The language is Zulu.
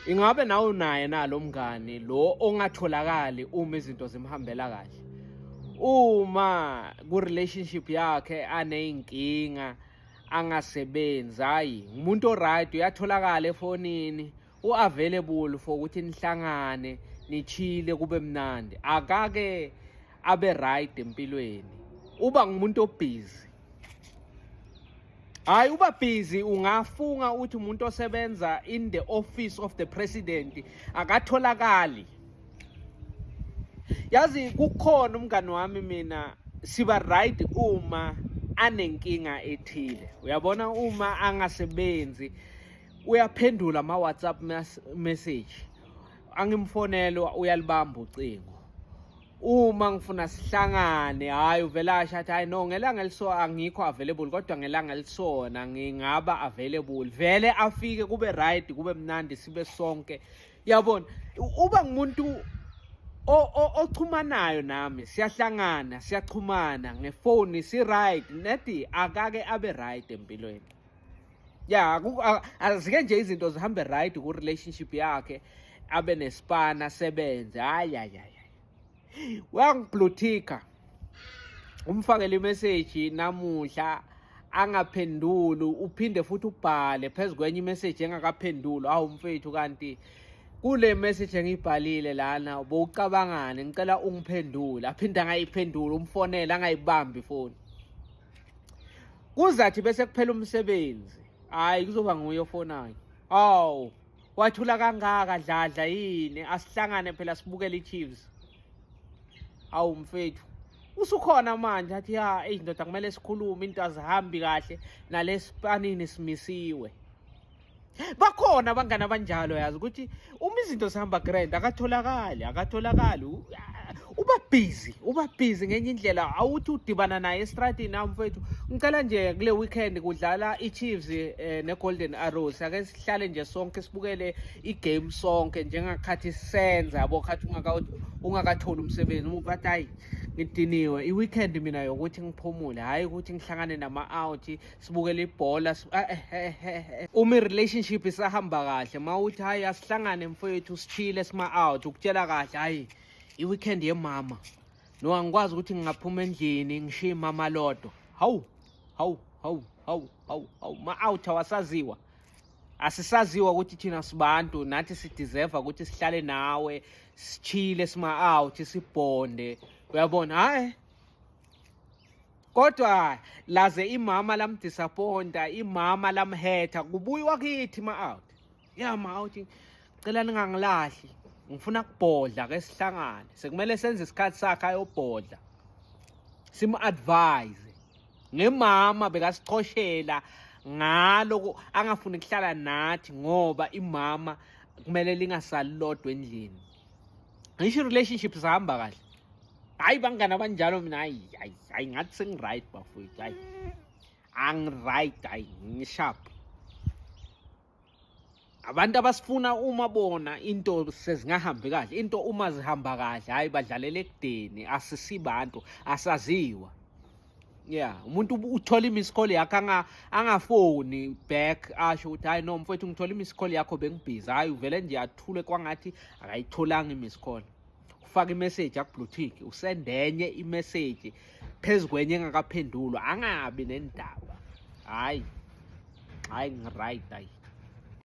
Ingabe nawe unaye na lo mngani lo ongatholakali uma izinto zimhambela kahle? Uma ku-relationship yakhe aney'nkinga angasebenzi, hhayi umuntu o-right uyatholakala efonini, u-available for ukuthi nihlangane nichile kube mnandi. Akake abe right empilweni, uba ngumuntu obhizi. Hayi, uba busy, ungafunga uthi umuntu osebenza in the office of the president, akatholakali. Yazi kukhona umngani wami mina, siba right uma anenkinga ethile. Uyabona, uma angasebenzi uyaphendula ama WhatsApp message, angimfonela uyalibamba ucingo. Uma ngifuna sihlangane, hayi uvela asho athi, "Hayi no, ngelanga eliso angikho available, kodwa ngelanga elisona ngingaba available." Vele afike kube right, kube mnandi, sibe sonke. Yabona, uba ngumuntu ochumanayo nami, siyahlangana, siyaxhumana ngefoni, si-right. Nedi akake abe right empilweni ya, azike nje izinto zihambe right ku-relationship yakhe, abe nesipana, asebenze. Hayi hayi hayi, uyangi-blue-ticka, umfakele i-message namuhla angaphenduli, uphinde futhi ubhale phezu kwenye i-message engakaphenduli. Awu mfethu, kanti kule message engiyibhalile lana bowucabangani? Ngicela ungiphendule. Aphinde angayiphenduli, umfonele angayibambi ifoni. Kuzathi bese kuphela umsebenzi, hayi kuzoba nguye ofonayo. Awu, wathula kangaka Dladla, yini? Asihlangane phela sibukele i-Chiefs. Awu mfethu, usukhona manje? Athi ya, eyi ndoda, kumele sikhulume, into azihambi kahle nalesipanini simisiwe. Bakhona abangani abanjalo, yazi ukuthi uma izinto zihamba grand akatholakali, akatholakali. Uba busy, uba busy ngenye indlela. Awuthi udibana naye estradini, "Awu mfethu, ngicela nje kule weekend kudlala i-Chiefs ne-Golden Arrows, ake sihlale nje sonke sibukele i-game sonke njengakhathi senza yabo khathi ungakatholi umsebenzi." Umuntu athi, "Hayi, ngidiniwe, i-weekend mina yokuthi ngiphumule, hhayi ukuthi ngihlangane nama-out sibukele ibhola." Uma i-relationship isahamba kahle, ma uthi, "Hayi, asihlangane mfowethu, sichile sima-out," ukutshela kahle, "Hayi, i-weekend yemama, no, angikwazi ukuthi ngingaphuma endlini ngishiye imama lodwa." Hawu hawu hawu hawu hawu hawu, ma-out awasaziwa, asisaziwa ukuthi thina sibantu, nathi si-deserve ukuthi sihlale nawe, sichile sima-out, sibhonde. Uyabona, hhayi kodwa laze imama lam-disappointa, imama lamhetha, kubuywa kithi ma-out. Ya ma-out, cela ningangilahli, ngifuna kubhodla, ke sihlangane. Sekumele senze isikhathi sakhe ayobhodla, simu-advise ngemama bekasichoshela ngalo, angafuni kuhlala nathi ngoba imama kumele lingasali lodwa endlini. Ngisho i-relationship sihamba kahle, hayi bangani abanjalo mina, hayi hayi hayi, ngathi sengi-right bafowethu. Hayi, angi-right, hayi ngi-sharp. Abantu abasifuna uma bona into sezingahambi kahle, into uma zihamba kahle, hayi badlalela ekudeni. Asisibantu, asaziwa. Yeah, umuntu uthola i-miss call yakhe angafoni back asho ukuthi, "Hayi no mfowethu, ngithola i-miss call yakho, bengibhizi." Hayi, uvele nje athule kwangathi akayitholanga i-miss call. Ufaka i-message aku-blue tick, usendenye i-message phezu kwenye engakaphendulwa, angabi nendaba. Hayi hayi, ngi-right, hayi.